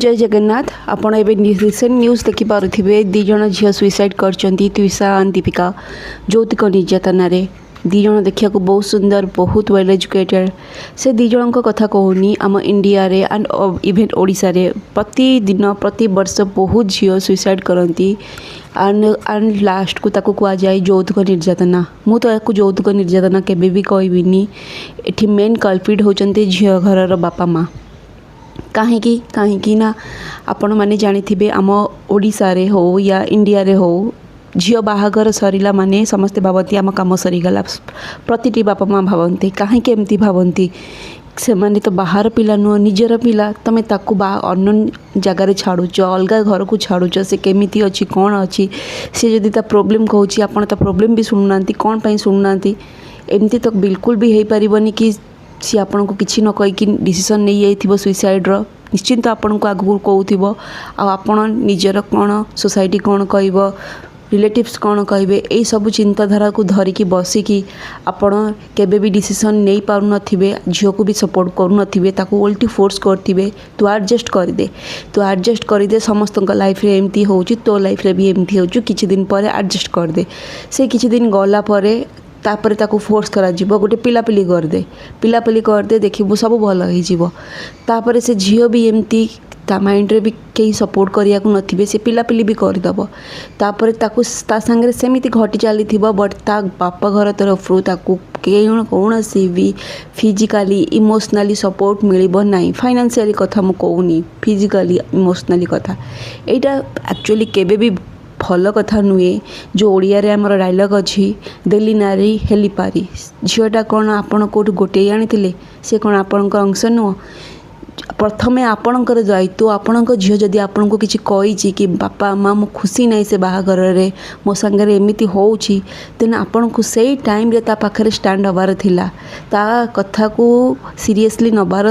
ଜୟ ଜଗନ୍ନାଥ। ଆପଣ ଏବେ recent news ଦେଖିପାରୁଥିବେ, 2 ଜଣ ଝିଅ ସୁଇସାଇଡ଼୍ କରିଛନ୍ତି, ତ୍ୱିଷା ଆଣ୍ଡ ଦୀପିକା, ଯୌତୁକ ନିର୍ଯାତନାରେ। 2 ଜଣ ଦେଖିବାକୁ ବହୁତ ସୁନ୍ଦର, ବହୁତ ୱେଲ୍ ଏଜୁକେଟେଡ଼୍। ସେ 2 ଜଣଙ୍କ କଥା କହୁନି, ଆମ ଇଣ୍ଡିଆରେ ଆଣ୍ଡ ଇଭେନ୍ ଓଡ଼ିଶାରେ ପ୍ରତିଦିନ, ପ୍ରତିବର୍ଷ ବହୁତ ଝିଅ ସୁଇସାଇଡ଼୍ କରନ୍ତି। ଆଣ୍ଡ ଆଣ୍ଡ ଲାଷ୍ଟକୁ ତାକୁ କୁହାଯାଏ ଯୌତୁକ ନିର୍ଯାତନା। ମୁଁ ତ ଏହାକୁ ଯୌତୁକ ନିର୍ଯାତନା କେବେ ବି କହିବିନି। ଏଠି ମେନ୍ କଲପ୍ରିଟ୍ ହେଉଛନ୍ତି ଝିଅ ଘରର ବାପା ମା'। କାହିଁକି? କାହିଁକି ନା ଆପଣମାନେ ଜାଣିଥିବେ, ଆମ ଓଡ଼ିଶାରେ ହଉ ୟା ଇଣ୍ଡିଆରେ ହଉ, ଝିଅ ବାହାଘର ସରିଲା ମାନେ ସମସ୍ତେ ଭାବନ୍ତି ଆମ କାମ ସରିଗଲା। ପ୍ରତିଟି ବାପା ମା' ଭାବନ୍ତି। କାହିଁକି ଏମିତି ଭାବନ୍ତି? ସେମାନେ ତ ବାହାର ପିଲା ନୁହଁ, ନିଜର ପିଲା। ତୁମେ ତାକୁ ବା ଅନ୍ୟ ଜାଗାରେ ଛାଡ଼ୁଛ, ଅଲଗା ଘରକୁ ଛାଡ଼ୁଛ, ସେ କେମିତି ଅଛି, କ'ଣ ଅଛି? ସେ ଯଦି ତା ପ୍ରୋବ୍ଲେମ୍ କହୁଛି, ଆପଣ ତା ପ୍ରୋବ୍ଲେମ୍ ବି ଶୁଣୁନାହାନ୍ତି। କ'ଣ ପାଇଁ ଶୁଣୁନାହାନ୍ତି? ଏମିତି ତ ବିଲକୁଲ ବି ହେଇପାରିବନି କି ସିଏ ଆପଣଙ୍କୁ କିଛି ନ କହିକି ଡିସିସନ୍ ନେଇଯାଇଥିବ ସୁଇସାଇଡ଼୍ର। ନିଶ୍ଚିନ୍ତ ଆପଣଙ୍କୁ ଆଗକୁ କହୁଥିବ। ଆଉ ଆପଣ ନିଜର କ'ଣ, ସୋସାଇଟି କ'ଣ କହିବ, ରିଲେଟିଭ୍ସ କ'ଣ କହିବେ, ଏଇସବୁ ଚିନ୍ତାଧାରାକୁ ଧରିକି ବସିକି ଆପଣ କେବେ ବି ଡିସିସନ୍ ନେଇପାରୁନଥିବେ। ଝିଅକୁ ବି ସପୋର୍ଟ କରୁନଥିବେ, ତାକୁ ଓଲଟି ଫୋର୍ସ କରୁଥିବେ, "ତୁ ଆଡ଼ଜଷ୍ଟ କରିଦେ, ତୁ ଆଡ଼ଜଷ୍ଟ କରିଦେ। ସମସ୍ତଙ୍କ ଲାଇଫ୍ରେ ଏମିତି ହେଉଛି, ତୋ ଲାଇଫ୍ରେ ବି ଏମିତି ହେଉଛି। କିଛି ଦିନ ପରେ ଆଡ଼ଜଷ୍ଟ କରିଦେ।" ସେ କିଛି ଦିନ ଗଲା ପରେ ତାପରେ ତାକୁ ଫୋର୍ସ କରାଯିବ, "ଗୋଟେ ପିଲାପିଲି କରିଦେ, ପିଲାପିଲି କରିଦେ, ଦେଖିବୁ ସବୁ ଭଲ ହେଇଯିବ।" ତାପରେ ସେ ଝିଅ ବି ଏମିତି ତା ମାଇଣ୍ଡରେ ବି କେହି ସପୋର୍ଟ କରିବାକୁ ନଥିବେ, ସେ ପିଲାପିଲି ବି କରିଦେବ। ତାପରେ ତାକୁ ତା ସାଙ୍ଗରେ ସେମିତି ଘଟି ଚାଲିଥିବ, ବଟ୍ ତା ବାପ ଘର ତରଫରୁ ତାକୁ କୌଣସି ବି ଫିଜିକାଲି, ଇମୋସନାଲି ସପୋର୍ଟ ମିଳିବ ନାହିଁ। ଫାଇନାନ୍ସିଆଲି କଥା ମୁଁ କହୁନି, ଫିଜିକାଲି, ଇମୋସନାଲି କଥା। ଏଇଟା ଆକ୍ଚୁଆଲି କେବେ ବି ଭଲ କଥା ନୁହେଁ। ଯେଉଁ ଓଡ଼ିଆରେ ଆମର ଡାଇଲଗ୍ ଅଛି, "ଦେଲି ନାରୀ ହେଲି ପାରି।" ଝିଅଟା କ'ଣ ଆପଣ କେଉଁଠୁ ଗୋଟେଇ ଆଣିଥିଲେ? ସେ କ'ଣ ଆପଣଙ୍କ ଅଂଶ ନୁହଁ? ପ୍ରଥମେ ଆପଣଙ୍କର ଦାୟିତ୍ୱ। ଆପଣଙ୍କ ଝିଅ ଯଦି ଆପଣଙ୍କୁ କିଛି କହିଛି କି "ବାପା ମା, ମୁଁ ଖୁସି ନାହିଁ ସେ ବାହାଘରରେ, ମୋ ସାଙ୍ଗରେ ଏମିତି ହେଉଛି," ଦେନ୍ ଆପଣଙ୍କୁ ସେଇ ଟାଇମ୍ରେ ତା ପାଖରେ ଷ୍ଟାଣ୍ଡ ହେବାର ଥିଲା, ତା କଥାକୁ ସିରିୟସଲି ନେବାର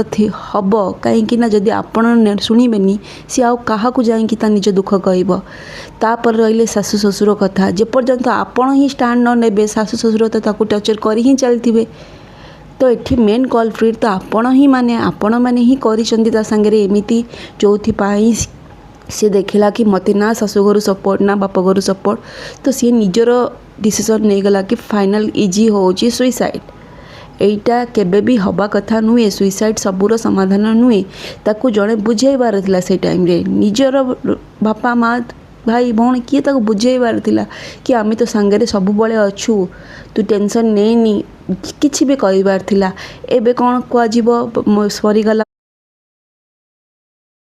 ହେବ। କାହିଁକି ନା ଯଦି ଆପଣ ଶୁଣିବେନି, ସିଏ ଆଉ କାହାକୁ ଯାଇକି ତା ନିଜ ଦୁଃଖ କହିବ? ତାପରେ ରହିଲେ ଶାଶୁ ଶ୍ୱଶୁର କଥା। ଯେପର୍ଯ୍ୟନ୍ତ ଆପଣ ହିଁ ଷ୍ଟାଣ୍ଡ ନ ନେବେ, ଶାଶୁ ଶ୍ୱଶୁର ତ ତାକୁ ଟର୍ଚର୍ କରି ହିଁ ଚାଲିଥିବେ। ତ ଏଠି ମେନ୍ କଲପ୍ରିଟ୍ ତ ଆପଣ ହିଁ, ମାନେ ଆପଣମାନେ ହିଁ କରିଛନ୍ତି ତା ସାଙ୍ଗରେ ଏମିତି, ଯେଉଁଥିପାଇଁ ସେ ଦେଖିଲା କି ମୋତେ ନା ଶାଶୁ ଘରୁ ସପୋର୍ଟ, ନା ବାପ ଘରୁ ସପୋର୍ଟ। ତ ସିଏ ନିଜର ଡିସିସନ୍ ନେଇଗଲା କି ଫାଇନାଲ୍ ଇଜି ହେଉଛି ସୁଇସାଇଡ଼୍। ଏଇଟା କେବେ ବି ହେବା କଥା ନୁହେଁ। ସୁଇସାଇଡ଼୍ ସବୁର ସମାଧାନ ନୁହେଁ। ତାକୁ ଜଣେ ବୁଝେଇବାର ଥିଲା ସେଇ ଟାଇମ୍ରେ। ନିଜର ବାପା ମା, ଭାଇ ଭଉଣୀ କିଏ ତାକୁ ବୁଝେଇବାର ଥିଲା କି ଆମେ ତୋ ସାଙ୍ଗରେ ସବୁବେଳେ ଅଛୁ, ତୁ ଟେନସନ୍ ନେନି, କିଛି ବି କହିବାର ଥିଲା। ଏବେ କ'ଣ କୁହାଯିବ? ସରିଗଲା।